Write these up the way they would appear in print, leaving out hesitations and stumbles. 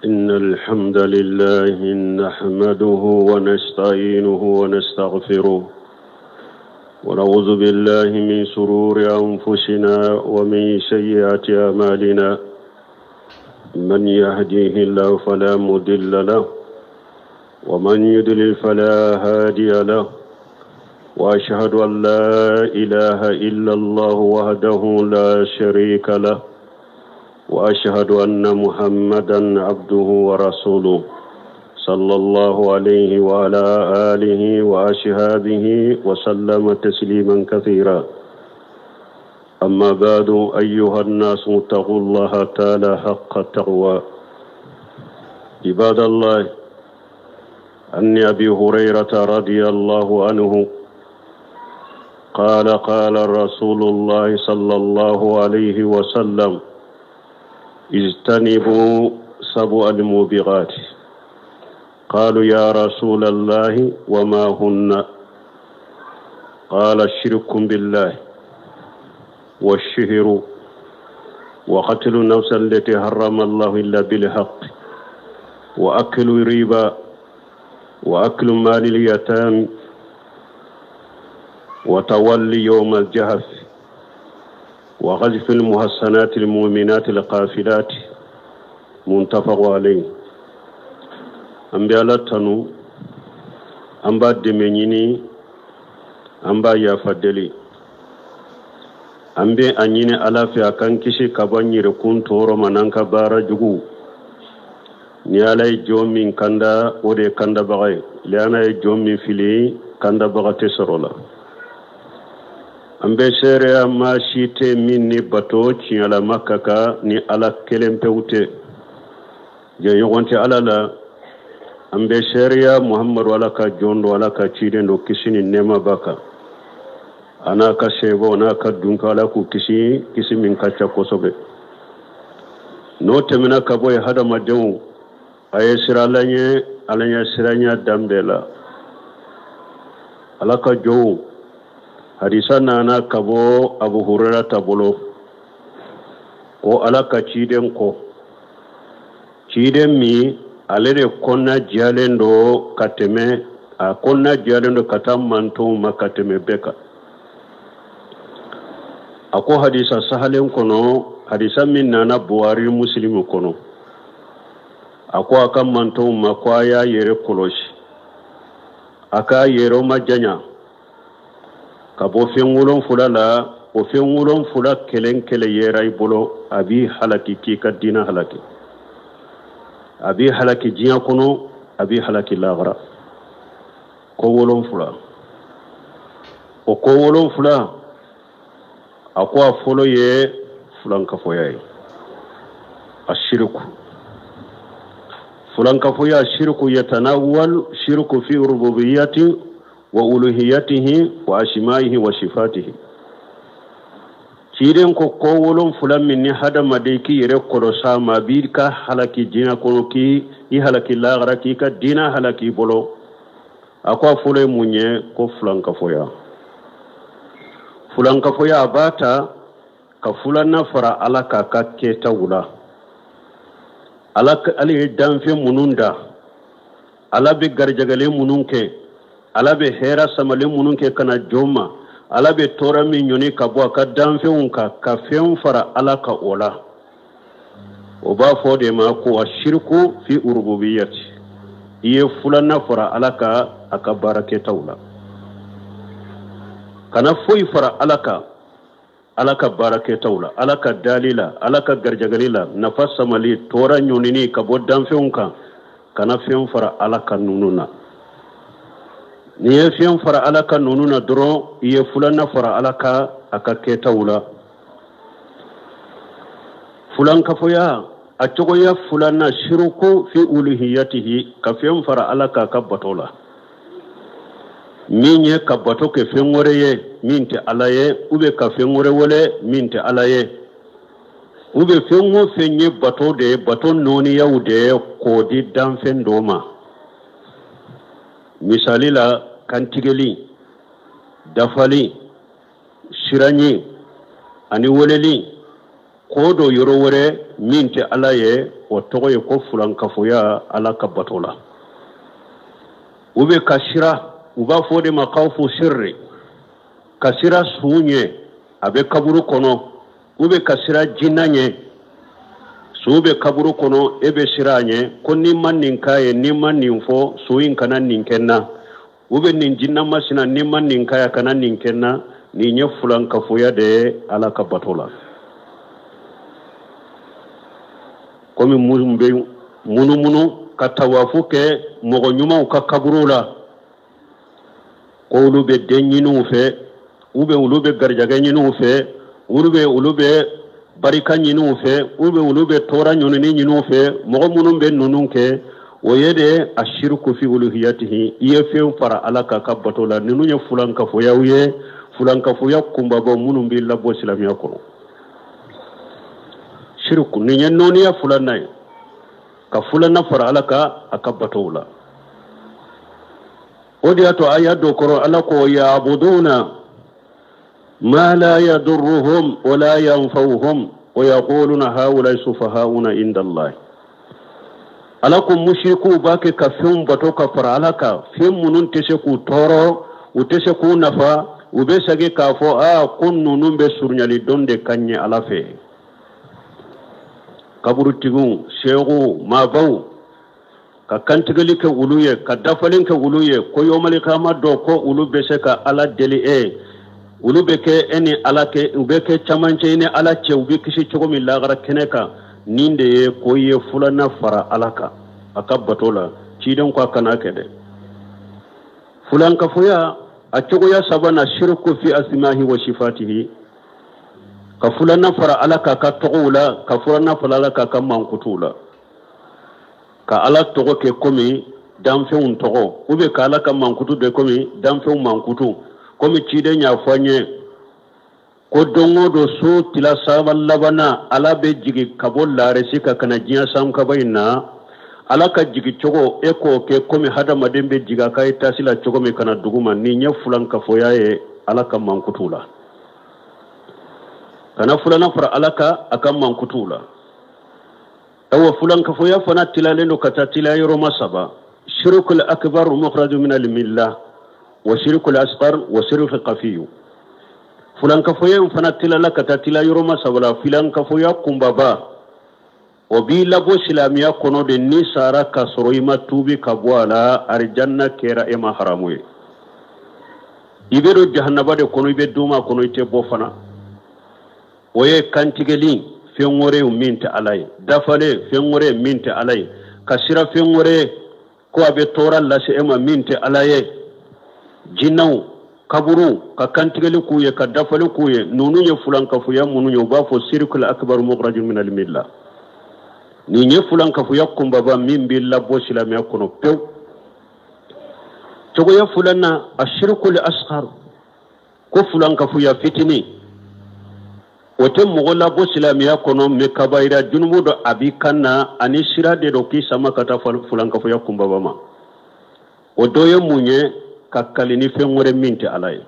إن الحمد لله نحمده ونستعينه ونستغفره ونعوذ بالله من شرور أنفسنا ومن سيئات أعمالنا من يهديه الله فلا مضل له ومن يضلل فلا هادي له وأشهد أن لا إله إلا الله وحده لا شريك له وأشهد أن محمدا عبده ورسوله صلى الله عليه وعلى آله وأصحابه وسلم تسليما كثيرا. أما بعد، أيها الناس اتقوا الله تعالى حق التقوى. عباد الله، عن أبي هريرة رضي الله عنه قال: قال رسول الله صلى الله عليه وسلم: اجتنبوا سبع الموبقات. قالوا: يا رسول الله، وما هن؟ قال: الشرك بالله، والشهر، وقتل النفس التي حرم الله إلا بالحق، وأكل الربا، وأكل مال اليتام، وتولي يوم الجهف، وغزف المحصنات المؤمنات القافلات. متفق عليه. An bɛ Ala tanu, an b'a dɛmɛ ɲini, an b'a yafa deli, an bɛ a ɲini Ala fɛ a k'an kisi ka bɔ n yɛrɛkun tɔɔrɔ ma n'an ka baara jugu. Ni Ala ye jɔn min kanda, o de ye kandabaga ye. Ni Ala ye jɔn min fili, kandabaga tɛ sɔrɔ la. An bɛ seereya maa si tɛ min ni bato tiɲɛlama ka kan ni Ala kelen pewu tɛ, jɛɲɔgɔn tɛ Ala la. An bɛ seereya Muhamadu Ala ka jɔn don, Ala ka ciden don, kisi ni nɛɛma b'a kan, a n'a ka sɛbɛw n'a ka dunka. Ala k'u kisi, kisi min ka ca kosɛbɛ. N'o tɛmɛna ka bɔ yen, hadamadenw, a ye siran Ala ɲɛ, Ala ɲɛ siranya dan bɛɛ la. Ala ka jɔnw, hadisa nana ka bɔ Abu Hurera bolo ko Ala ka ciden kɔ, ciden min ale de kɔnna jalen don ka tɛmɛ, a kɔnna jalen don ka taa mantonw ma ka tɛmɛ bɛɛ kan, a ko hadisa sahalen kɔnɔ, hadisa min nana Buhari, Musilimu kɔnɔ, a ko a ka mantonw ma ko a y'a yɛrɛ kɔlɔsi, a k'a yɛrɛ ma janya ka bɔ fɛn wolonfila la. O fɛn wolonfila kelen kelen yera i bolo, a b'i halaki, k'i ka diinɛ halaki, a b'i halaki diɲɛ kɔnɔ, a b'i halaki lahara. Ko wolonfila, o ko wolonfila, a ko a fɔlɔ ye fulankafoya ye, a shiriku, fulankafoya. Shiriku yatanawal shiriku fi rububiyati wa uluhiyatihi wa asmaihi wa sifatihi. Ciden ko ko wolonfila min ni hadamaden k'i yɛrɛ kɔlɔsi a ma, b'i ka halaki diɲɛ kɔnɔ, k'i i halaki lahara, k'i ka diinɛ halaki i bolo, a ko a fɔlɔ ye mun ye? Ko fulankafoya. Fulankafoya, a b'a ta ka fulanna fara Ala k'a ka kɛtaw la. Ala ye danfɛn minnu da, Ala bɛ garijɛgɛlen minnu kɛ, Ala bɛ hɛrɛ samalen minnu kɛ ka na jɔn ma, Ala bɛ tɔɔrɔ min ɲɔni ka bɔ a ka danfɛnw kan, ka fɛn fara Ala ka o la, o b'a fɔ de ma ko ashiriku fi urububiyati. I ye fulanna fara Ala ka a ka baarakɛtaw la. Kana foyi fara Ala kan Ala ka baarakɛtaw la, Ala ka dali la, Ala ka garijɛgɛli la, nafa samali, tɔɔrɔ ɲɔnini ka bɔ danfɛnw kan. Kana fɛn fara Ala ka ninnu na. N'i ye fɛn fara Ala ka ninnu na dɔrɔn, i ye fulanna fara Ala ka a ka kɛtaw la. Fulankafoya a cogoya fulanna, shiruku fi uluhiyatihi, ka fɛn fara Ala k'a ka bato la, min ye ka bato kɛ fɛn wɛrɛ ye min tɛ Ala ye, ou bien ka fɛn wɛrɛ wele min tɛ Ala ye, ou bien fɛn o fɛn ye bato de ye, bato nɔɔniyaw de ye, k'o di danfɛn dɔ ma. Misali la, kantigɛli, dafali, siranyi ani weleli ko dɔ yɔrɔ wɛrɛ min tɛ Ala ye, o o tɔgɔ ye ko fulankafoya Ala ka bato la. U bɛ ka sira, u b'a fɔ o de ma kawfu sirri, ka sira su ɲɛ a bɛ kaburu kɔnɔ, u bɛ ka sira jinɛ ɲɛ, su bɛ kaburu kɔnɔ, e bɛ sira a ɲɛ ko n'i ma nin k'a ye, n'i ma nin fɔ, su in kana nin kɛ n na, u bɛ nin jinɛ masina, n'i ma nin k'a ye, a kana nin kɛ n na. Nin ye fulankafoya de ye Ala ka bato la. Komi minnu bɛ munumunu ka tawafu kɛ mɔgɔ ɲumanw ka kaburu la, ko olu bɛ den ɲini u fɛ, ou bien olu bɛ garijɛgɛ ɲini u fɛ, ou bien olu bɛ barika ɲini u fɛ, ou bien olu bɛ tɔɔrɔ ɲɔnini ɲini u fɛ. Mɔgɔ minnu bɛ ninnu kɛ, o ye de ashirku fi uluhiyatihi, i ye fɛn fara Ala kan ka bato la. Ninnu ye fulankafoyaw ye, fulankafoya kunbabaw minnu b'i labɔ silamɛya kɔnɔ. Shirku nin ye nɔniya filanan ye, ka filanan fara Ala kan a ka batow la. O de y'a to aya dɔ kɔrɔ Ala ko yabuduna ma la yadurruhum wa la yanfa'uhum wa yaquluna haula sufahauna inda Allah. Ala ko mushrikuw b'a kɛ ka fɛnw bato ka fara Ala kan, fɛn minnu tɛ se k'u tɔɔrɔ, u tɛ se k'u nafa, u bɛ segin k'a fɔ aa ko ninnu bɛ surunyali dɔn de ka ɲɛ Ala fɛ. Kaburutigiw, seeguw, maabaw ka kantigɛli kɛ olu ye, ka dafalen kɛ olu ye, ko yɔmalikama dɔ ko olu bɛ se ka Ala deli e, olu bɛ kɛ e ni Ala kɛ, u bɛ kɛ camancɛ i ni Ala cɛ, u bɛ kisi cogo min lahara kɛnɛ kan. Nin de ye ko ye filanan fara Ala kan a ka bato la. Ciden ko a kana kɛ dɛ. Fulankafoya a cogoya sabanan, shirku fi asmahi wa sifatihi, ka filanan fara Ala kan ka tɔgɔw la, ka filanan fara Ala kan ka mankutuw la, ka Ala tɔgɔ kɛ komi danfɛnw tɔgɔ, ou bien ka Ala ka mankutu kɛ komi danfɛnw mankutu. Komi ciden y'a fɔ an ye ko don o don so tila saba labanna Ala bɛ jigin ka bɔ laarisi kan ka na diɲɛ sankaba in na. Ala ka jigin cogo e k'o kɛ komi hadamaden bɛ jigin a ka etasi la cogo min ka na dugu ma. Nin ye fulankafoya ye Ala ka mankutu la. Kana filanan fara Ala kan a ka mankutu la. Awa fulankafoya fana tilalen don ka taa tila yɔrɔma saba. Shirkul akbar mukhraju min al-milla wa shirkul asghar wa shirkul khafiyu. Fulankafoya in fana tilala ka taa tila yɔrɔma saba la. Fulankafoya kunbaba o b'i labɔ silamɛya kɔnɔ de, ni sara ka sɔrɔ i ma tuubi ka bɔ a la, arijanna kɛra e ma haramu ye. I bɛ don jahanaba de kɔnɔ, i bɛ doma kɔnɔ, i tɛ bɔ fana. O ye kantigɛli fɛn wɛrɛ ye min tɛ Ala ye, dafalen fɛn wɛrɛ ye min tɛ Ala ye, ka sira fɛn wɛrɛ ye ko a bɛ tɔɔrɔ lase e ma min tɛ Ala ye, jinɛw, kaburu, ka kantigɛli k'u ye, ka dafali k'u ye. Ninnu ye fulankafoya minnu ye, u b'a fɔ sirikul akbar mukhraju min al-milla. Nin ye fulankafoya kunbaba min b'i labɔ silamɛya kɔnɔ pewu. Cogoya filanan, ashirikul asghar, ko fulankafoya fitinin, o tɛ mɔgɔ labɔ silamɛya kɔnɔ, mɛ kabayira junubu dɔ a b'i kan na, ani sira de dɔ k'i sama ka taa fulankafoya kunbaba ma. O dɔ ye mun ye? Ka kali ni fɛn wɛrɛ min tɛ Ala ye.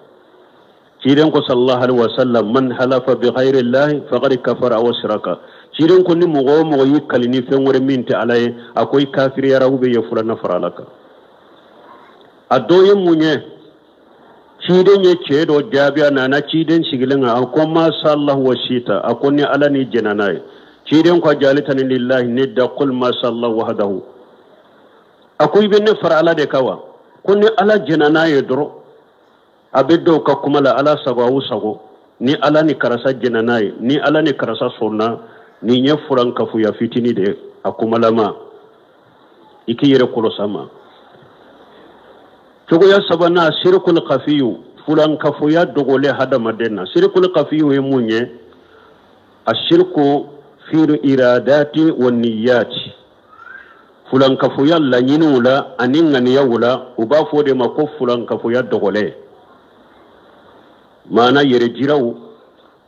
Ciden ko sallallahu alaihi wasallam, man halafa bi ghayri llahi faqad kafara aw ashraka. Ciden ko ni mɔgɔ o mɔgɔ y'i kali ni fɛn wɛrɛ min tɛ Ala ye, a ko i kafiriyara, ou bien i ye filanan fara Ala kan. A dɔ ye mun ye? Ciden ye cɛ dɔ jaabi, a nana ciden sigilen kan, a ko ma sha Allahu wa shita, a ko ni Ala ni jɛnna n'a ye. Ciden ko jalitani lillahi nidda, qul ma sha Allahu wahdahu. A ko i bɛ ne fara Ala de kan wa? Ko ni Ala jɛnna n'a ye dɔrɔn, a bɛ dɔw ka kuma la, Ala sago aw sago, ni Ala ni karisa jɛnna n'a ye, ni Ala ni karisa sɔnna. Nin ye furankafoya fitinin de ye a kumalama, i k'i yɛrɛ kɔlɔsi a ma. Cogoya sabanan, sirikul kafiyu, furankafoya dogolen hadamaden na. Sirikul kafiyu ye mun ye? A siriku fil iradati wa niyati, furankafoya laɲiniw la ani ŋaniyaw la, u b'a fɔ o de ma ko furankafoya dogolen. Maana yɛrɛ jiraw,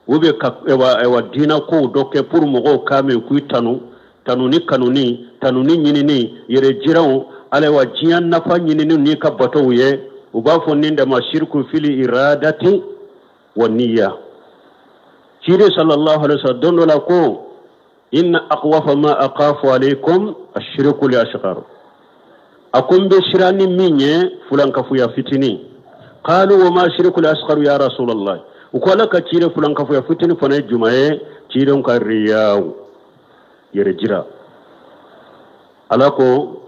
u bɛ ka ewa diinɛ kow dɔ kɛ pour mɔgɔw k'a mɛn k'u tanu, tanuni kanuni, tanuni ɲinini, yɛrɛ jiraw, ayiwa diɲɛ nafa ɲinini n'i ka batow ye, u b'a fɔ nin de ma shirku fili iradati wa niya. Ciden sallallahu alaihi wasallam don dɔ la ko Inna akhwafa ma akhafu alaykum ashirku li ashghar. A ko n bɛ siran ni min ye fulankafoya fitinin. Qalu wa ma shirku li ashghar ya rasulallah. U ko Ala ka ciden, fulankafoya fitinin fana ye jumɛn ye? Ciden ka riyaw, yɛrɛ jira. Ala ko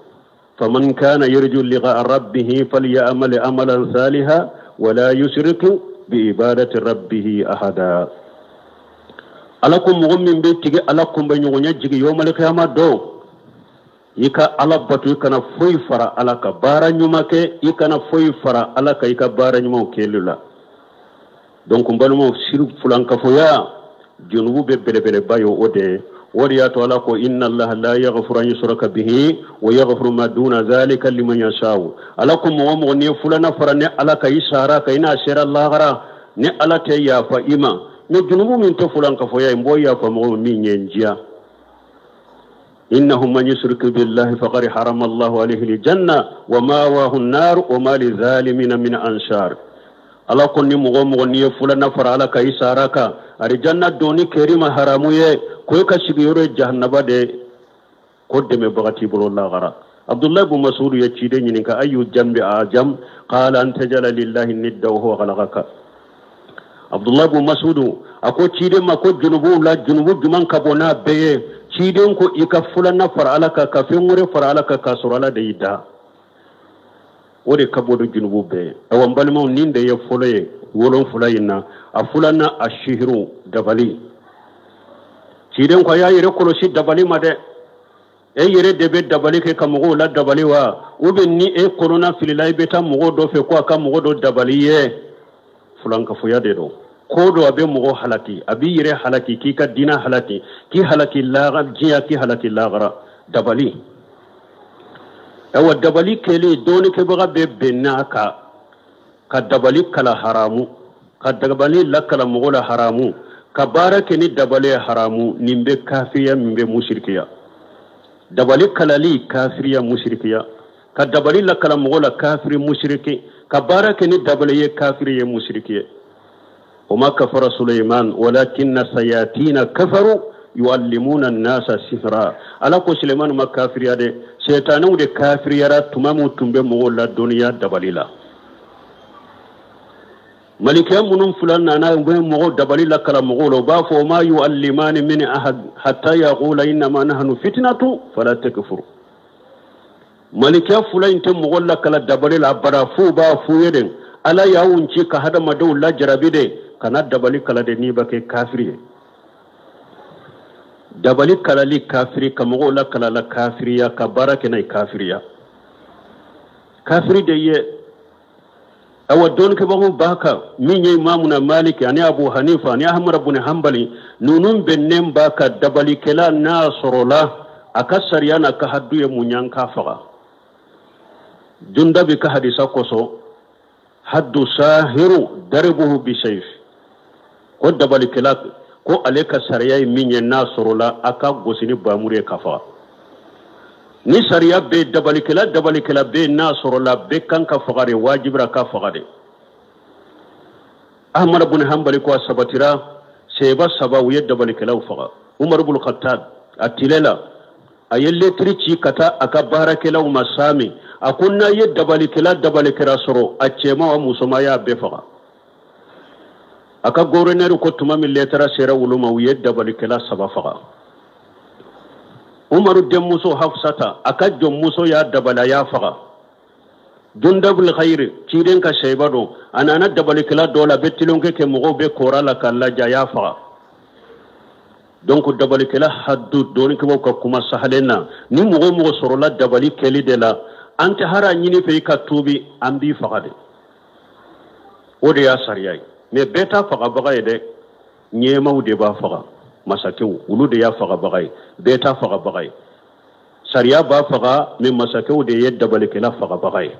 faman kana yarju liqa'a rabbih falyamal amalan salihan wala yushrik bi ibadati rabbih ahada. Ala ko mɔgɔ min bɛ tigɛ Ala kunbɛnɲɔgɔnya jigi yawmal qiyama don, i ka Ala bato, i kana foyi fara Ala ka baara ɲuman kɛ, i kana foyi fara Ala ka i ka baara ɲumanw kɛli la. Donc n balimaw, siri fulankafoya junubu bɛ belebeleba ye o de ye. O de y'a to Ala ko inna Allaha la yaghfiru an yushraka bihi wa yaghfiru ma duna zalika liman yasha'u. Ala ko mɔgɔ mɔgɔ n'i ye fulana fara ni Ala ka i sara ka i n'a sera lahara, ni Ala tɛ yafa i ma. Mais junubu min tɛ fulankafoya ye, n b'o yafa mɔgɔ min ye n diya. Innahu man yushrik billahi faqad harama Allahu alayhi aljanna wa ma'wahu an-nar wa ma lizalimina min ansar. Ala ko ni mɔgɔ mɔgɔ n'i ye fulana fara Ala ka i sara kan, alijanna donni kɛr'i ma haramu ye, ko e ka sigiyɔrɔ ye jahanaba de, ko dɛmɛbaga t'i bolo lahara. Abdullahi bin Mas'ud ye ciden ɲininka ayu jambi ajam, qala an tajala lillahi nidda wa huwa khalaqaka. Abdullahi bin Mas'ud a ko ciden ma ko junubuw la junubu jumɛn ka bon n'a bɛɛ ye? Ciden ko i ka fulana fara Ala kan, ka fɛn wɛrɛ fara Ala kan k'a sɔrɔ Ala de y'i da, o de ka bon ni junubu bɛɛ ye. Awa n balimaw, nin de ye fɔlɔ ye 7 in na. A filanan a sihiru, dabali. Ciden ko a y'a yɛrɛ kɔlɔsi dabali ma dɛ. E yɛrɛ de bɛ dabali kɛ ka mɔgɔw la dabali wa? Ou bien ni e kɔnɔna filila, i bɛ taa mɔgɔ dɔ fɛ ko a ka mɔgɔ dɔ dabali ye? Fulankafoya de don. Ko dɔ a bɛ mɔgɔ halaki, a b'i yɛrɛ halaki, k'i ka diinɛ halaki, k'i halaki lahara diɲɛ, k'i halaki lahara. Dabali. Awa dabali kɛlen, dɔɔninkɛbaga bɛ bɛn n'a kan ka dabali kala haramu, ka dabali lakala mɔgɔ la haramu, ka baara kɛ ni dabali ye haramu. Nin bɛ kafiriya, min bɛ musirikiya. Dabali kalali kafiriya, musirikiya. Ka dabali lakala mɔgɔ la kafiri, musiriki. Ka baara kɛ ni dabali ye kafiri ye, musiriki ye. Wa ma kafara Sulaiman walakinna sayatina kafaru yuallimuna an-nasa sihra. Ala ko Suleiman ma kafiriya dɛ, sɛtanɛw de kafiriyara tuma min tun bɛ mɔgɔw ladɔnniya dabali la. Malikiya minnu fila nana u bɛ mɔgɔw dabali lakala mɔgɔw la, u b'a fɔ ma yuallimani min ahad hatta yaqula innama nahnu fitnatu fala takfur. Malikiya fila in tɛ mɔgɔ lakala dabali la abada, f'u b'a f'u ye de Ala y'anw ci ka hadamadenw lajarabi de, kana dabali kala de n'i bɛ kɛ kafiri ye. Dabali kalali kafiri, ka mɔgɔw lakala la kafiriya, ka baara kɛ n'a ye kafiriya. Kafiri de ye. Awa dɔnnikɛbagaw b'a kan min ye Imamuna Maliki ani Abu Hanifa ani Ahmad bin Hanbali, ninnu bɛnnen b'a kan dabalikɛla n'a sɔrɔla a ka sariya n'a ka hadu ye mun ye, an k'a faga. Jundabi ka hadisa kosɔn, haddu sahiru daribuhu bisayf, ko dabalikɛla ko ale ka sariya ye min ye n'a sɔrɔla a ka gosi ni bamuru ye ka faga. Ni sariya bɛ dabalikɛla dabalikɛla bɛ n'a sɔrɔla bɛɛ kan ka faga de, wajibira ka faga de. Ahmad bin Hanbali ko a sabatira seba saba u ye dabalikɛlaw faga. Umar bin Khattab a tile la a ye letiri ci ka taa a ka baarakɛlaw ma Sami, a ko n'a ye dabalikɛla dabalikɛla sɔrɔ a cɛman wa musoman y'a bɛɛ faga. A ka gouverneur ko tuma min letara sera olu ma, u ye dabalikɛla saba faga. Umaru denmuso Hafsata a ka jɔnmuso y'a dabali, a y'a faga. Jundabul Khayri ciden ka sɛba don, a nana dabalikɛla dɔ la, a bɛ tulonkɛ kɛ mɔgɔw bɛ kɔrɔ la k'a lajɛ, a y'a faga. Donc dabalikɛla haddu dɔnnikɛbaw ka kuma sahalen na, ni mɔgɔ o mɔgɔ sɔrɔla dabali kɛli de la, an tɛ hara ɲini fɛ i ka tuubi, an b'i faga de. O de y'a sariya ye. Mais bɛɛ t'a fagabaga ye dɛ, ɲɛmaw de b'a faga, masakɛw olu de y'a fagabaga ye, bɛɛ t'a fagabaga ye. Sariya b'a faga, mais masakɛw de ye dabalikɛla fagabaga ye.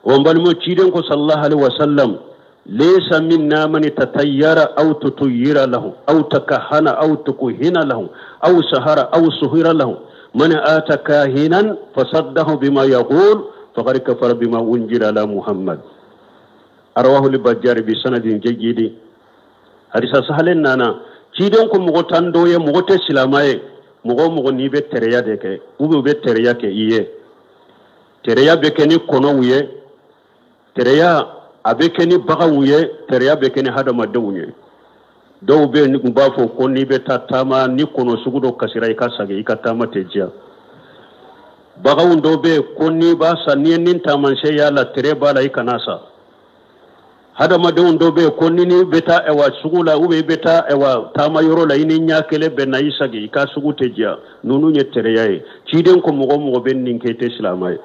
O n balimaw, ciden ko sallallahu alaihi wasallam, laysa minna man tatayyara aw tutayyira lahu aw takahana aw tukuhina lahu aw sahara aw suhira lahu man ata kahinan fasaddahu bima yaqul faqad kafara bima unjila ala Muhammad. Rawahu al-Bajjari bi sanadin jayyid. Hadisa sahalen nana Ciden ko mɔgɔ 10 dɔ ye, mɔgɔ tɛ silama ye, mɔgɔ o mɔgɔ n'i bɛ teriya de kɛ, ou bien u bɛ teriya kɛ i ye. Teriya bɛ kɛ ni kɔnɔw ye, teriya a bɛ kɛ ni baganw ye, teriya bɛ kɛ ni hadamadenw ye. Dɔw bɛ yen, u b'a fɔ ko n'i bɛ taa taama, ni kɔnɔ sugu dɔ kasira, i ka segin, i ka taama tɛ diya. Baganw dɔw bɛ yen ko n'i b'a san, n'i ye nin taamasiyɛn y'a la, tere b'a la, i kana san. Hadamadenw dɔw bɛ yen ko ni n'i bɛ taa ɛwa sugu la, ou bien i bɛ taa ɛwa taama yɔrɔ la, i ni ɲɛ kelen bɛnna, i segin, i ka sugu tɛ diya. Ninnu ye teriya ye. Ciden ko mɔgɔ o mɔgɔ bɛ nin kɛ, i tɛ silamɛ ye.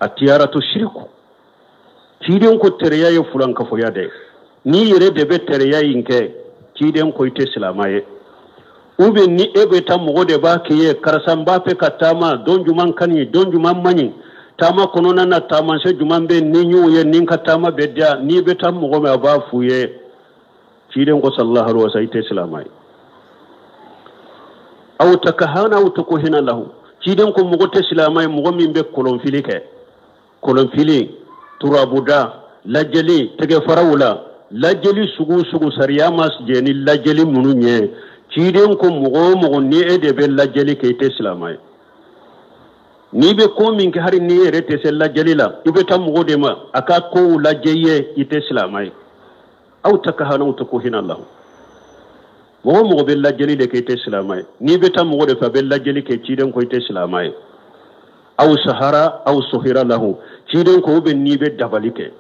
A tiyaratu shiriku. Ciden ko teriya ye fulankafoya dɛ. N'i yɛrɛ de bɛ teriya in kɛ, ciden ko i tɛ silamɛ ye. Ou bien ni e bɛ taa mɔgɔ de b'a k'i ye, karisa n b'a fɛ ka taama, don jumɛn ka ɲi, don jumɛn man ɲi, taama kɔnɔna na taamasiyɛn jumɛn bɛ yen ni n y'o ye, ni n ka taama bɛ diya, n'i bɛ taa mɔgɔ min a b'a f'u ye. Ciden ko sallallahu alaihi wa sallam, i tɛ silamɛ ye. Aw takahana aw tukuhina lahu. Ciden ko mɔgɔ tɛ silamɛ ye, mɔgɔ min bɛ kolonfili kɛ. Kolonfili, turabuda, lajɛli, tɛgɛfaraw la, lajɛli sugu sugu sariya ma jɛ ni lajɛli minnu ye. Ciden ko mɔgɔ o mɔgɔ ni e de bɛ lajɛli kɛ, i tɛ silamɛ ye. N'i bɛ ko min kɛ, hali n'i yɛrɛ tɛ se lajɛli la, i bɛ taa mɔgɔ de ma a ka kow lajɛ i ye, i tɛ silamɛ ye. Aw takahana aw tukuhina lahu. Mɔgɔ o mɔgɔ bɛ lajɛli de kɛ, i tɛ silamɛ ye. N'i bɛ taa mɔgɔ de fɛ, a bɛ lajɛli kɛ, ciden ko i tɛ silamɛ ye. Aw sahara aw suhira lahu. Ciden ko bɛ n'i bɛ dabali kɛ,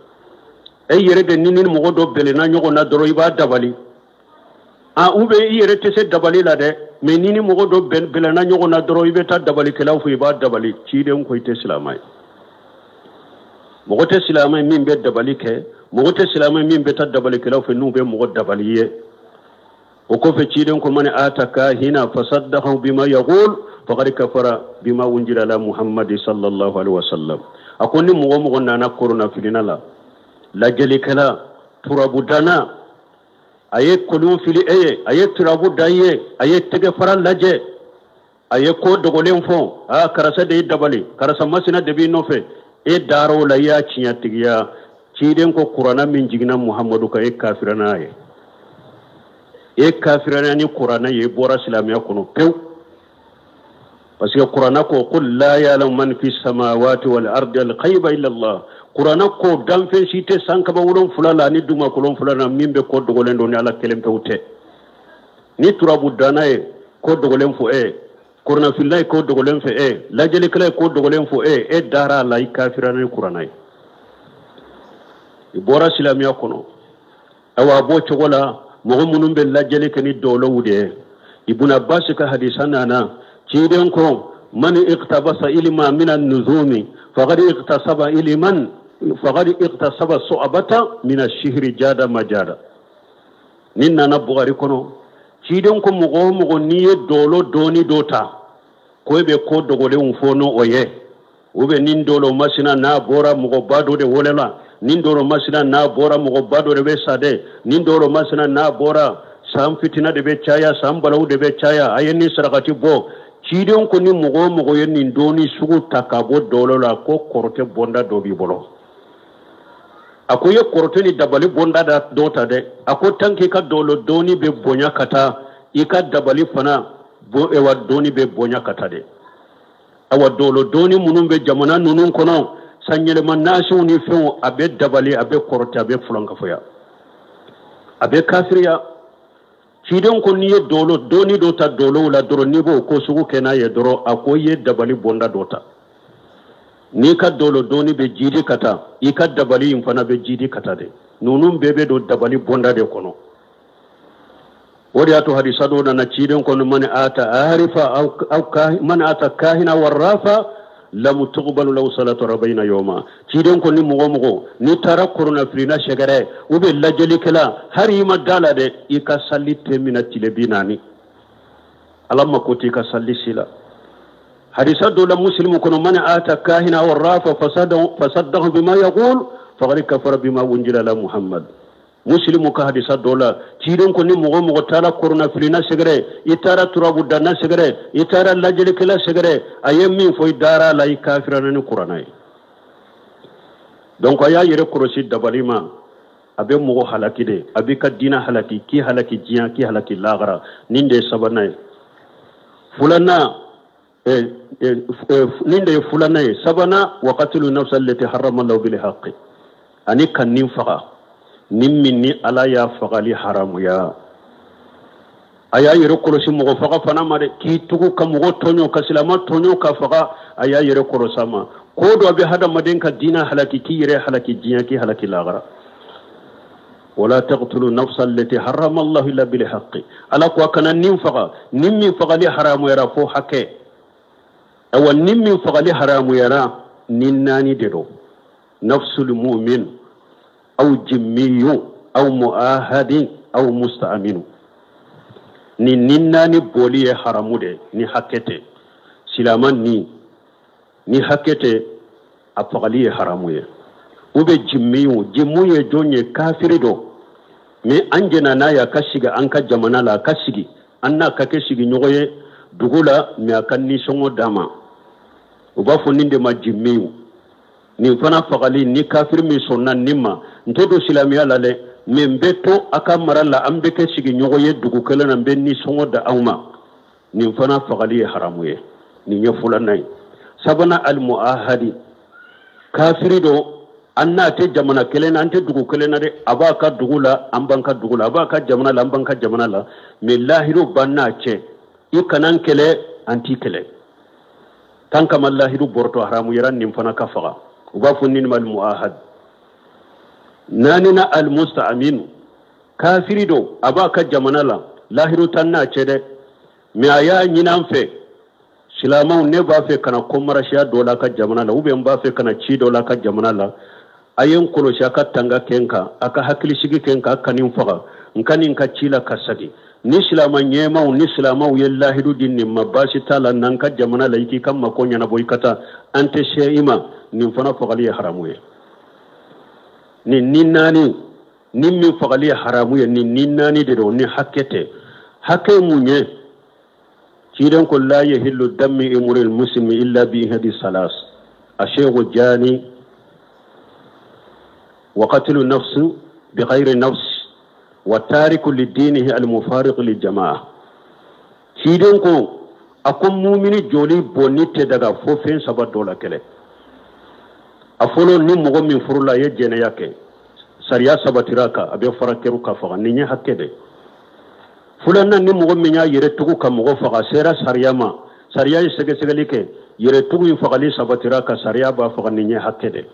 e yɛrɛ de ni ni mɔgɔ dɔ bɛlɛnna ɲɔgɔn na dɔrɔn, i b'a dabali. Ou bien i yɛrɛ tɛ se dabali la dɛ, mais ni ni mɔgɔ dɔ bɛlɛnna ɲɔgɔn na dɔrɔn, i bɛ taa dabalikɛlaw fɛ, i b'a dabali. Ciden ko i tɛ silamɛ ye. Mɔgɔ tɛ silamɛ ye min bɛ dabali kɛ, mɔgɔ tɛ silamɛ ye min bɛ taa dabalikɛlaw fɛ n'u bɛ mɔgɔ dabali ye. O kɔfɛ ciden ko man ata kahina fasaddaqahu bima yaqul faqad kafara bima unzila ala Muhammadi sallallahu alaihi wasallam. A ko ni mɔgɔ o mɔgɔ nana korona filina la, lajɛlikɛla, turabudana, a ye kolon fili e ye, a ye turabu da i ye, a ye tɛgɛfara lajɛ, a ye ko dogolen fɔ, aa karisa de y'i dabali, karisa masina de b'i nɔfɛ, e dar'o la, i y'a tiɲɛtigiya. Ciden ko kuranna min jiginna Muhammadu kan, e kafira n'a ye. E kafira ni kuranna ye, i bɔra silamɛya kɔnɔ pewu. Parce que kuranna ko qul la ya'lamu man fi samawati wal ardi al ghaiba illa Allah. Kuranna ko danfɛn si tɛ san kaba wolonfila la ani dugumakolo wolonfila la min bɛ ko dogolen dɔn ni Ala kelen pewu tɛ. Ni turabu danna ye ko dogolen fɔ e ye, kuranafilila ye ko dogolen fɔ e ye, lajɛlikɛla ye ko dogolen fɔ e ye, e dara a la, i kafira ni kuranna ye. I bɔra silamɛya kɔnɔ. Ayiwa, a b'o cogo la, mɔgɔ minnu bɛ lajɛli kɛ ni dɔlɔw de ye. Ibn Abbas ka hadisa nana, ciden ko man iqtabasa ilma min an-nuzumi faqad iqtasaba ilman faqad iqtasaba su'bata min ash-shihri jada majada. Nin nana Bukhari kɔnɔ, ciden ko mɔgɔ o mɔgɔ n'i ye dɔlɔ dɔɔni dɔ ta, ko e bɛ ko dogolenw fɔ n'o ye, ou bien nin dɔlɔ masina n'a bɔra mɔgɔba dɔ de wolola, nin dɔlɔ masina n'a bɔra mɔgɔba dɔ de bɛ sa dɛ, nin dɔlɔ masina n'a bɔra san fitina de bɛ caya, san balawu de bɛ caya, a ye nin sarakati bɔ. Ciden ko ni mɔgɔ o mɔgɔ ye nin dɔɔni sugu ta ka bɔ dɔlɔ la, ko kɔrɔtɛ bɔnda dɔ b'i bolo. A ko i ye kɔrɔtɛ ni dabali bɔnda dɔ ta dɛ, a ko tant que i ka dɔlɔ dɔɔni bɛ bonya ka taa, i ka dabali fana ewa dɔɔni bɛ bonya ka taa dɛ. Awa dɔlɔ dɔɔni minnu bɛ jamana ninnu kɔnɔ, sanyɛlɛma nasiw ni fɛnw, a bɛ dabali, a bɛ kɔrɔtɛ, a bɛ fulankafoya, a bɛ kafiriya. Ciden ko n'i ye dɔlɔ dɔɔni dɔ ta dɔlɔw la dɔrɔn, n'i b'o ko sugu kɛ n'a ye dɔrɔn, a ko i ye dabali bɔnda dɔ ta. N'i ka dɔlɔ dɔɔni bɛ jidi ka taa, i ka dabali in fana bɛ jidi ka taa dɛ. Ninnu bɛɛ bɛ don dabali bɔnda de kɔnɔ. O de y'a to hadisa dɔ nana ciden kɔnɔ, man ata arifa aw ka, man ata kahina warrafa lam tuqbalu lahu salatu arba'ina yawma. Ciden ko ni mɔgɔ mɔgɔ n'i taara korona filina sɛgɛrɛ ou bien lajɛlikɛla, hali i ma da la dɛ, i ka sali tɛ minɛ tile 40. Ala mako t'i ka sali si la. Hadisa dɔ la muslimu kɔnɔ, man ata kahina warrafa fasaddahu bima yaqul faqad kafara bima unzila ala Muhammad. Muslimu ka hadisa dɔ la, ciden ko ni mɔgɔ mɔgɔ taara korona filina sɛgɛrɛ, i taara turabu danna sɛgɛrɛ, i taara lajɛlikɛla sɛgɛrɛ, a ye min fɔ i dara la, i kafira ni kuranna ye. Donc a y'a yɛrɛ kɔlɔsi dabali ma. A bɛ mɔgɔ halaki de, a b'i ka diinɛ halaki, k'i halaki diɲɛ, k'i halaki lahara. Nin de ye sabanan ye. Filanan, nin de ye filanan ye. Sabanan, wa qatilu nafsa allati harrama Allahu bil haqqi, ani ka nin faga, ni min ni Ala y'a fagali haramuya. A y'a yɛrɛ kɔlɔsi mɔgɔ faga fana ma dɛ, k'i tugu ka mɔgɔ tɔɲɔ, ka silama tɔɲɔ ka faga, a y'a yɛrɛ kɔlɔsi a ma. Ko dɔ bɛ hadamaden ka diinɛ halaki, k'i yɛrɛ halaki diɲɛ, k'i halaki lahara. Wala taqtulu nafsa allati harrama Allahu illa bil haqqi, Ala ko a kana nin faga, nin min fagali haramuyara fo hakɛ. Awa, nin min fagali haramuyara, nin naani de don: nafsul mu'min aw jimmiyu aw muahadin aw musta'minu. Nin naani boli ye haramu de, ni hakɛ tɛ. Silama ni hakɛ tɛ, a fagali ye haramu ye. U bɛ jimmiyu, jimmu ye jɔn ye? Kafiri don, mais an jɛna n'a ye a ka sigi an ka jamana la, a ka sigi an n'a ka kɛ sigiɲɔgɔn ye dugu la, mais a ka nisɔngɔ d'a ma. U b'a fɔ nin de ma jimmiyu. Nin fana fagali, ni kafiri min sɔnna nin ma, n tɛ don silamɛya la dɛ, mais n bɛ to a ka mara la, an bɛ kɛ sigiɲɔgɔn ye dugu kelen na, n bɛ nisɔngɔ da aw ma, nin fana fagali ye haramu ye. Nin ye filanan ye. Sabanan, alimuahadi, kafiri don, an n'a tɛ jamana kelen na, an tɛ dugu kelen na dɛ, a b'a ka dugu la, an b'an ka dugu la, a b'a ka jamana la, an b'an ka jamana la, mais lahiru b'an n'a cɛ, i kana n kɛlɛ, an t'i kɛlɛ. Tan kama lahiru bɔrɔtɔ, haramu yɛrɛ nin fana ka faga. U b'a fɔ nin ma almuahad. Naanina, almusta'minu, kafiri don, a b'a ka jamana la, lahiru tan n'a cɛ dɛ, mais a y'a ɲini an fɛ silamɛw, ne b'a fɛ ka na kɔmarasiya dɔ la a ka jamana la, ou bien n b'a fɛ ka na ci dɔ la a ka jamana la, a ye n kɔlɔsi, a ka tanga kɛ n kan, a ka hakilisigi kɛ n kan, a ka nin faga, n ka nin ka ci la ka segin. Ni silama ɲɛmaw ni silamaw ye lahidu di nin ma, baasi t'a la, n'an ka jamana la, i k'i ka mako ɲɛnabɔ, i ka taa, an tɛ se i ma, nin fana fagali ye haramu ye. Nin ni naani, ni min fagali ye haramu ye, nin ni naani de don ni hakɛ tɛ. Hakɛ mun ye? Ciden ko la yahillu dami imril muslimi illa bi ihdi salas: asheikhu jani, wa qatlu nafsu bi ghayri nafs, wa tariku lidinihi almufariq liljamaa. Ciden ko a ko mumini joli bɔnni tɛ daga fo fɛn saba dɔ la kɛlɛ. A fɔlɔ, ni mɔgɔ min furula, a ye jɛnɛya kɛ, sariya sabatira kan, a bɛ fara kɛru ka faga, nin ye hakɛ de. Filanan, ni mɔgɔ min y'a yɛrɛ tugu ka mɔgɔ faga, a sera sariya ma, sariya ye sɛgɛsɛgɛli kɛ, yɛrɛ tugu in fagali sabatira ka, sariya b'a faga, nin ye hakɛ de.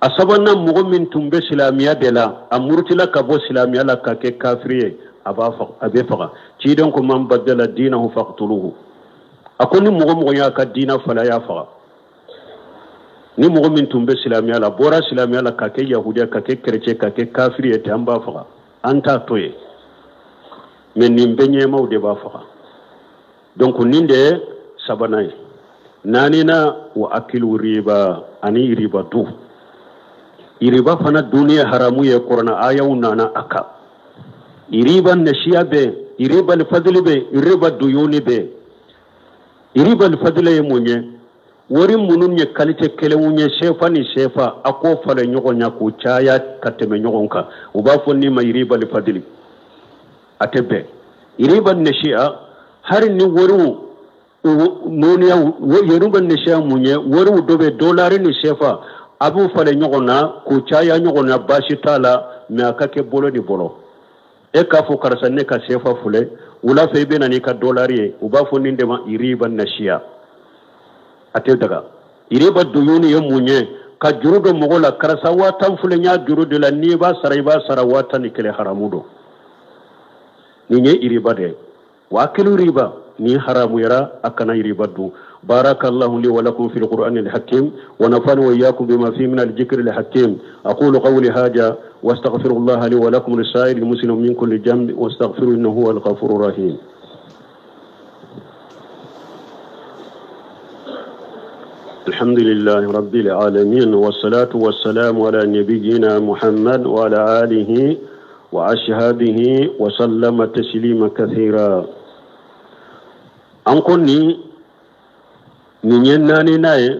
A sabanan, mɔgɔ min tun bɛ silamɛya de la, a murutila ka bɔ silamɛya la ka kɛ kafiri ye, a b'a faga, a bɛ faga. Ciden ko man badala dinahu faqtuluhu, a ko ni mɔgɔ mɔgɔ y'a ka diina falen, a y'a faga. Ni mɔgɔ min tun bɛ silamɛya la, bɔra silamɛya la ka kɛ yahudiya, ka kɛ chrétien, ka kɛ kafiri ye ten, an b'a faga, an t'a to yen. Mais nin bɛɛ ɲɛmaw de b'a faga. Donc nin de ye sabanan ye. Naaninan, wa akilu riba, ani riba dun. Riba fana dunni ye haramu ye, kɔrɔna ayaw nana a kan. Riba nasiya bɛ, riba fadili bɛ, riba duyuni bɛ. Riba fadili ye mun ye? Wari minnu ye qualité kelenw ye, sefa ni sefa, a k'o falen ɲɔgɔn ɲa k'o caya ka tɛmɛ ɲɔgɔn kan, u b'a fɔ nin ma riba fadili, a tɛ bɛn. Riba nasiya, hari ni wariw nɔniya, riba nasiya mun ye? Wariw dɔ bɛ, dolari ni sefa, a b'u falen ɲɔgɔn na k'u caya ɲɔgɔn na, baasi t'a la, mais a ka kɛ bolo ni bolo. E k'a fɔ karisa, ne ka sefa filɛ, wula fɛ i bɛ na n'i ka dolari ye, u b'a fɔ nin de ma riba nasiya, a tɛ daga. Riba duyuni ye mun ye? Ka juru don mɔgɔ la, karisa 10,000 filɛ, n y'a juru de la, n'i b'a sara, i b'a sara 11,000, haramu don. Nin ye riba de ye. Wa akilu riba, ni haramuyara, a kana riba dun. بارك الله لي ولكم في القرآن الحكيم، ونفعني وإياكم بما فيه من الذكر الحكيم. أقول قولي هذا واستغفر الله لي ولكم لسائر المسلمين من كل ذنب، واستغفروه إنه هو الغفور الرحيم. الحمد لله رب العالمين، والصلاة والسلام على نبينا محمد وعلى آله وأصحابه وسلم تسليما كثيرا. أنكني nin ye naaninan ye.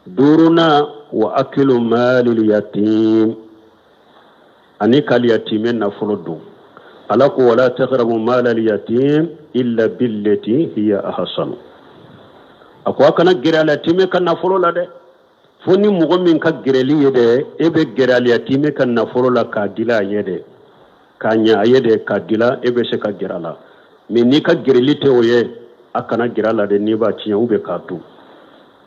Duurunan, wa akilu malil yatim. Ani k'aliyatimɛ nafolo dun. Ala ko wala taqrabu mala alyatim illa billati hiya ahsanu. A ko a kana gɛrɛ aliyatimɛ ka nafolo la dɛ, fo ni mɔgɔ min ka gɛrɛli ye dɛ, e bɛ gɛrɛ aliyatimɛ ka nafolo la k'a dila a ye dɛ, k'a ɲɛ a ye dɛ, k'a dila, e bɛ se ka gɛrɛ a la. Mais n'i ka gɛrɛli tɛ o ye, a kana gɛrɛ a la dɛ, n'i b'a tiɲɛ ou bien k'a dun.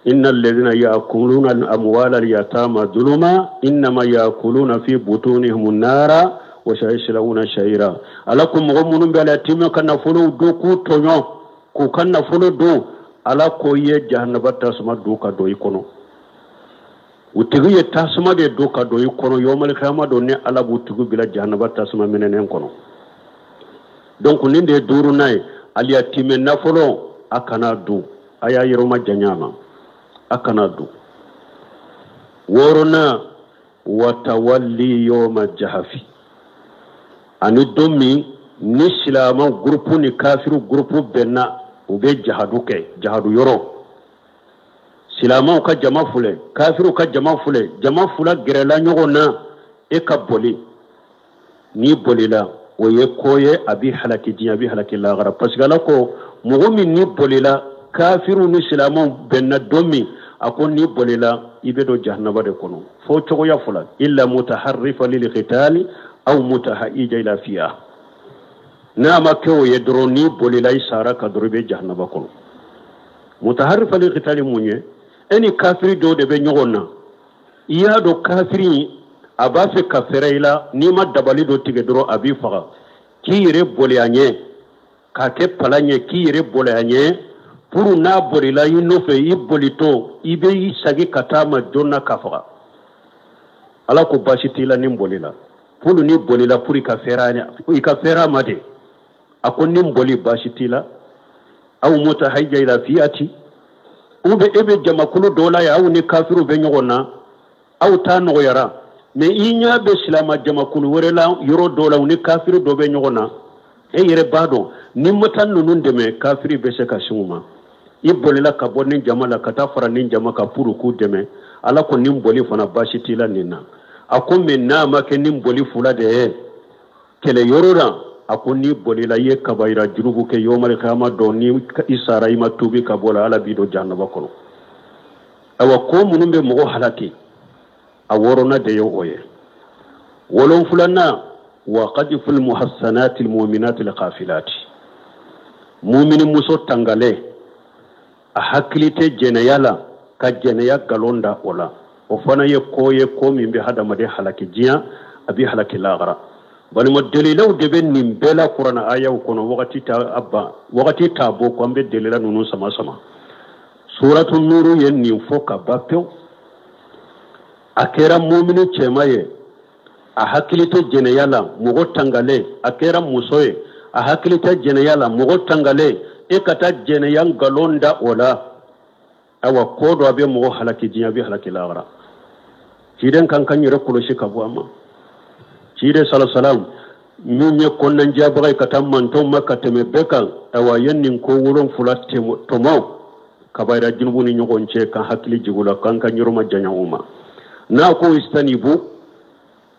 Inna alladhina ya'kuluna al-amwala al-yatama dhuluma innama ya'kuluna fi butunihim an-nara wa sayaslawna sa'ira. Ala ko mɔgɔ minnu bɛ aliyatimɛ ka nafolow dun k'u tɔɲɔ, k'u ka nafolo dun, Ala ko i ye jahanaba tasuma dun ka don i kɔnɔ. U tigi ye tasuma de dun ka don i kɔnɔ yawmal qiyama don, ni Ala b'u tigi bila jahanaba tasuma minɛnen kɔnɔ. Donc nin de ye duurunan ye, aliyatimɛ nafolo a kana dun, a y'a yɔrɔ majanya a ma, a kana dun. Wɔɔrɔnan, watawalli yawma jahafi, ani don min ni silamɛw gurupu ni kafiru gurupu bɛnna, u bɛ jahadu kɛ, jahadu yɔrɔ. Silamɛw ka jama filɛ, kafiru ka jama filɛ, jama fila gɛrɛla ɲɔgɔn na, e ka boli. N'i bolila, o ye ko ye, a b'i halaki diɲɛ, a b'i halaki lahara. Parce que Ala ko mɔgɔ min n'i bolila, kafiru ni silamɛw bɛnna don min, a ko n'i bolila, i bɛ don jahanaba de kɔnɔ. Fo cogoya fila, illa mutaharrifa lil qitali aw mutahaija ila fiya. N'a ma kɛ o ye dɔrɔn, n'i bolila, i sara ka dɔrɔn, i bɛ jahanaba kɔnɔ. Mutaharrifa lil qitali mun ye? E ni kafiri dɔw de bɛ ɲɔgɔn na, i y'a dɔn kafiri a b'a fɛ ka fɛrɛ i la, n'i ma dabali dɔ tigɛ dɔrɔn a b'i faga. K'i yɛrɛ boli a ɲɛ, k'a kɛ palan ye, k'i yɛrɛ boli a ɲɛ, pour n'a bolila i nɔfɛ, i bolitɔ, i bɛ i sagi ka taa ma joona ka faga. Ala ko baasi t'i la ni bolila. Pour ni bolila, pour i ka fɛrɛ a ɲɛ, i ka fɛrɛ a ma de. A ko ni boli baasi t'i la. Aw mutahayya ila fiyati. Ou bien e bɛ jamakulu dɔ la yan, aw ni kafiriw bɛ ɲɔgɔn na, aw ta nɔgɔyara. Mais i ɲɛ bɛ silama jamakulu wɛrɛ la yɔrɔ dɔ la, u ni kafiri dɔ bɛ ɲɔgɔn na, e yɛrɛ b'a dɔn ni ma taa ninnu dɛmɛ, kafiri bɛ se ka sin u ma. I bolila ka bɔ nin jama la ka taa fara nin jama kan pour k'u dɛmɛ. Ala ko nin boli fana baasi t'i la nin na. A ko mais n'a ma kɛ nin boli fila de ye kɛlɛ yɔrɔ la, a ko n'i bolila, i ye kabayira jurubu kɛ, yawmal qiyama don, ni i sara i ma tuubi ka bɔ la, Ala b'i don jahanaba kɔnɔ. Ayiwa, ko minnu bɛ mɔgɔ halaki, a wɔɔrɔnan de ye o ye. Wolonfilanan, wa qadful muhassanati almu'minati alghafilati. Mumini muso tangalen, a hakili tɛ jɛnɛya la, ka jɛnɛya nkalon da o la, o fana ye ko ye, ko min bɛ hadamaden halaki diɲɛ, a bɛ halaki lahara. Balima, dalilaw de bɛ nin bɛɛ la kuranɛ ayaw kɔnɔ. Wagati t'a ban, wagati t'a bɔ ko an bɛ delila ninnu sama sama. Suratu nuru ye nin fɔ ka ban pewu. A kɛra mumini cɛman ye, a hakili tɛ jɛnɛya la, mɔgɔ tangalen. A kɛra muso ye, a hakili tɛ jɛnɛya la, mɔgɔ tangalen. E ka taa jɛnɛya nkalon da o la, ayiwa, ko dɔ a bɛ mɔgɔ halaki diɲɛ, a bɛ halaki lahara. Ciden kan ka n yɛrɛ kɔlɔsi ka bɔ a ma. Ciden salasalam min ye kɔnɔnandiyabaga ye ka taa mantɔnw ma ka tɛmɛ bɛɛ kan, ayiwa, a ye nin ko wolonfila tɔmɔ kabayira junubu ni ɲɔgɔn cɛ, ka hakili jigin u la, k'an ka yɔrɔ majanya u ma. N'a ko istanibu,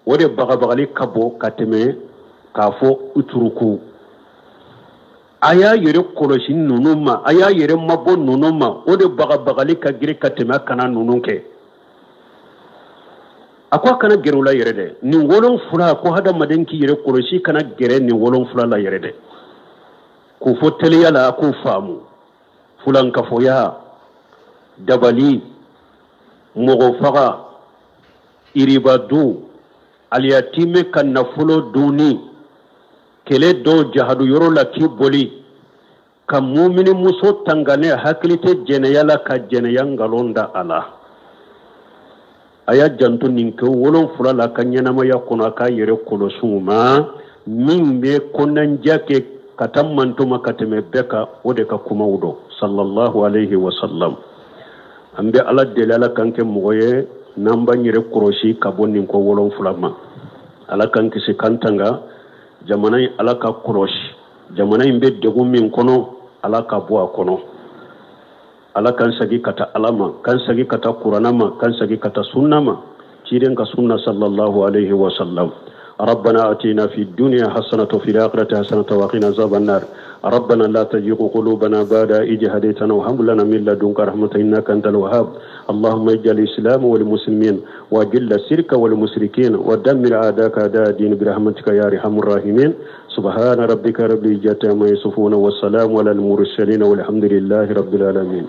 o de bagabagali ka bon ka tɛmɛ k'a fɔ uturuku. A y'a yɛrɛ kɔlɔsi ninnu ma, a y'a yɛrɛ mabɔ ninnu ma, o de bagabagali ka girin ka tɛmɛ a kana ninnu kɛ. A ko a kana gɛrɛ u la yɛrɛ dɛ. Nin wolonfila, ko hadamaden k'i yɛrɛ kɔlɔsi kana gɛrɛ nin wolonfila la yɛrɛ dɛ. K'o fɔ teliya la, a k'o faamu. Fulankafoya, dabali, mɔgɔ faga, iribadu, aliyatimɛ ka nafolo dunni, kɛlɛ dɔw jahadu yɔrɔ la k'i boli, ka mumini muso tangane hakili tɛ jɛnɛya la, ka jɛnɛya nkalon da a la. A y'a janto nin kɛ wolonfila la ka ɲɛnamaya kɔnɔ, a k'a yɛrɛ kɔlɔsi u ma. Min bɛ kɔnɔnja kɛ ka taa manto ma ka tɛmɛ bɛɛ kan, o de ka kumaw dɔn, sallallahu alayhi wa sallam. An bɛ Ala deli, Ala k'an kɛ mɔgɔ ye n'an b'an yɛrɛ kɔlɔsi ka bɔ nin ko wolonfila ma. Ala k'an kisi k'an tanga. Jamana in, Ala ka kɔlɔsi. Jamana in bɛ degun min kɔnɔ, Ala ka bɔ a kɔnɔ. Ala k'an segin ka taa Ala ma, k'an segin ka taa Kurana ma, k'an segin ka taa sunna ma, ciden ka sunna, sallallahu alayhi wa sallam. ربنا أتينا في الدنيا حسنة وفي الآخرة حسنة وقنا عذاب النار ربنا لا تزغ قلوبنا بعد إذ هديتنا وهب لنا من لدنك رحمة إنك أنت الوهاب اللهم اجعل الإسلام والمسلمين وجل الشرك والمشركين ودمر أعداءك أعداء الدين برحمتك يا أرحم الراحمين سبحان ربك رب العزة عما يصفون والسلام على المرسلين والحمد لله رب العالمين.